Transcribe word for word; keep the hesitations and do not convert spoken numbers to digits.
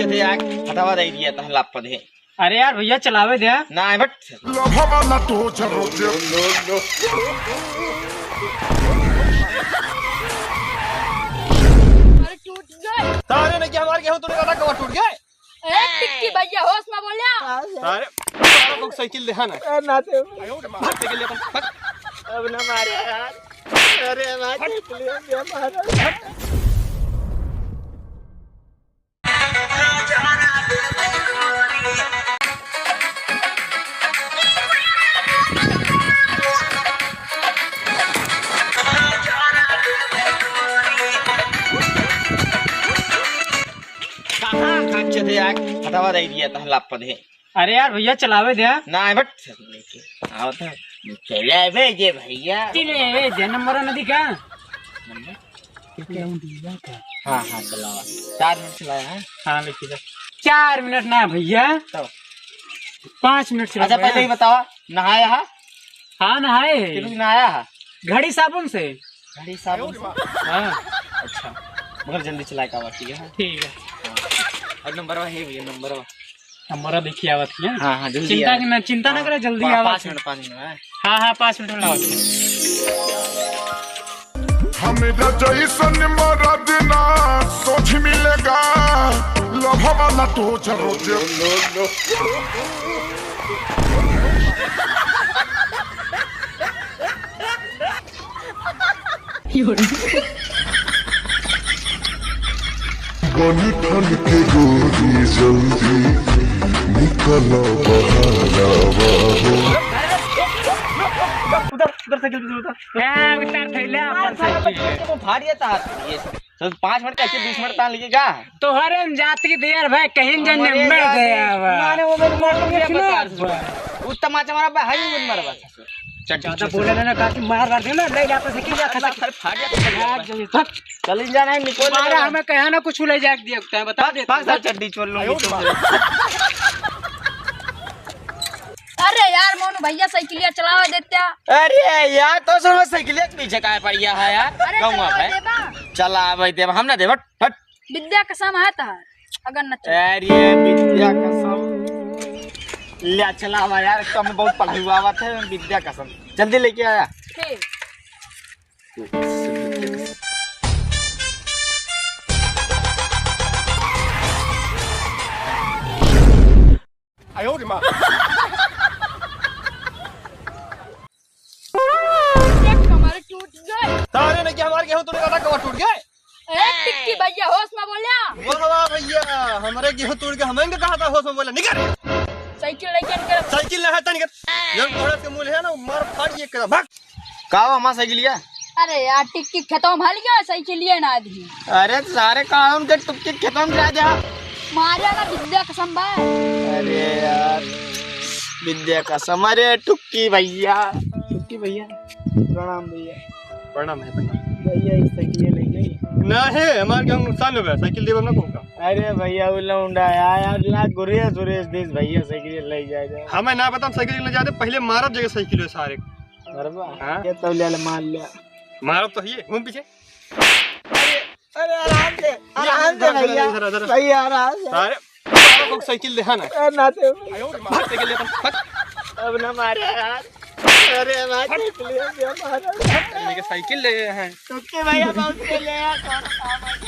ते आग हटावा दे दिया तहला पदे। अरे यार भैया, चलावे दे। ना, बट। लभवा ना तो जरो जे। अरे टूट गए। तारे ने क्या हमारे गेहूं तूने कहा कवर टूट गए? ए, टिक्की भैया, होश में बोल्या। अरे, तारे को साइकिल देखा ना। ए, ना दे। भाग साइकिल ले अपन, भाग। अब ना मारे यार। अरे भाई, साइकिल ले मारा। कहाँ खर्च थे यार? हटावा दे दिया तहला पदे। अरे यार भैया, चलावे दे। ना, बट। आवत है। चलावे दे भैया। चलावे दे, नंबर नदी का? नंबर? हाँ, हाँ, चलावा। चार मिनट चलावा, हाँ? हाँ, लिखी दे। चार मिनट ना भैया। तो? पाँच मिनट चला अच्छा, भैया। पहले ही बतावा, नहाया है? हाँ, नहाए है। कितनी नहाया है? घड़ी साबुन से। घड़ी साबुन से? हाँ। अच्छा, मगर जल्दी चलाए का आवा, ठीक है? ठीक है। हाँ। और नंबरवा है भैया, नंबरवा। नंबरवा देखिए आवत है। हाँ, हाँ, जल्दी चिंता आवा। की ना, चिंता ना हाँ, करे, जल्दी पा-, आवा। पाँच मिनट, पाँच मिनट, हाँ। हाँ, हाँ, पाँच मिनट में आवत है। हमरा जैसन मरद ना सोझ मिलेगा, लभवा ना तो जरो जे। गन ठन के गोरी जल्दी निकल बहरावा हो। उधर, उधर साइकिल, उधर, उधर। ए, उतार थैला अपन साइकिल। फाड़ दिया था। ये सब पाँच मिनट का, बीस मिनट तान लेके का? तोहरे हम जात की देर भाई, कहीं जन हमरे नंबर जात दे की आवा। माने वो मेरे मोटर के खिलाफ बा। उ तमाचा मारा बा, हाई में मारा बा। चल, ज्यादा बोले ना, ना, काकी मार वार देना, ले जा, आपस में की जा, खसा। अरे, फाड़ जा, फाड़ जा। चल, इन जाना है, निकल जा। हमें कहा ना कुछ ले जाके दिया, तैं बता दे। बस, बस, चड्डी छोड़ लूंगी तुम। अरे यार, मोनू भैया साइकिलिया चलावे देत्या। अरे यार, तो सुनो, साइकिलिया के पीछे काहे पड़ गया है यार? अरे, गौवा चलावे है। देबा। चलावे देबा, हम ना देबा, हट। विद्या कसम है तहार, अगर न चल। अरे विद्या कसम। ले चलावा यार, एक तो हमें बहुत पढ़ाई आवत है, विद्या कसम। जल्दी लेके आया। ठीक। आयो रे माँ। देख, हमारे टूट गए। तारे ने क्या हमारे गेहूं तूने कहा कवर टूट गए? ए, टिक्की भैया, होश में बोल्या। वाह, वाह भैया, हमारे गेहूं तूड़ के हमें कहा था होश में बोल्या, निकल। साइकिल लेके निकल। साइकिल ना है, तो निकल। जब थोड़ा से मुंह है ना, मार फाड़ ये करा, भाग। का हुआ, हमार साइकिलिया? अरे यार, टिक्की खेतवा में हल गया, साइकिलिया ना दी। अरे सारे कानून के टुक्की खेतवा में गिरा दिया। मारे ना, विद्या कसम बा। अरे यार, विद्या कसम। अरे टुक्की भैया, टुक्की भैया, प्रणाम भैया। प्रणाम है, प्रणाम। भैया, ई साइकिलिया ले गई। ना है, हमार गेहूं नुकसान हो गया, साइकिल देबो ना कहूँगा। अरे भैया, उ लौंडा यार, यार, ला गुरेज उरेज देस भैया, साइकिल ले जाए जाए। हमें ना बता, साइकिल ले जाते, पहले मारब जगह साइकिल है सारे। अरे वाह, हाँ? ये तो ले ले, मार लिया। मारब तो ये, घूम पीछे। अरे, अरे, आराम से, आराम से इधर, इधर, भैया। इधर, इधर। भैया, आराम से। अरे, सारे को साइकिल देखा ना। अरे, ना दे। भाग, साइकिल ले अपन, भाग। अब ना मारे यार। अरे, भाई, साइकिल ले, ये मारा। अरे, लेके साइकिल ले गए हैं। तो के भैया, बहुत के ले यार, कौन काम है?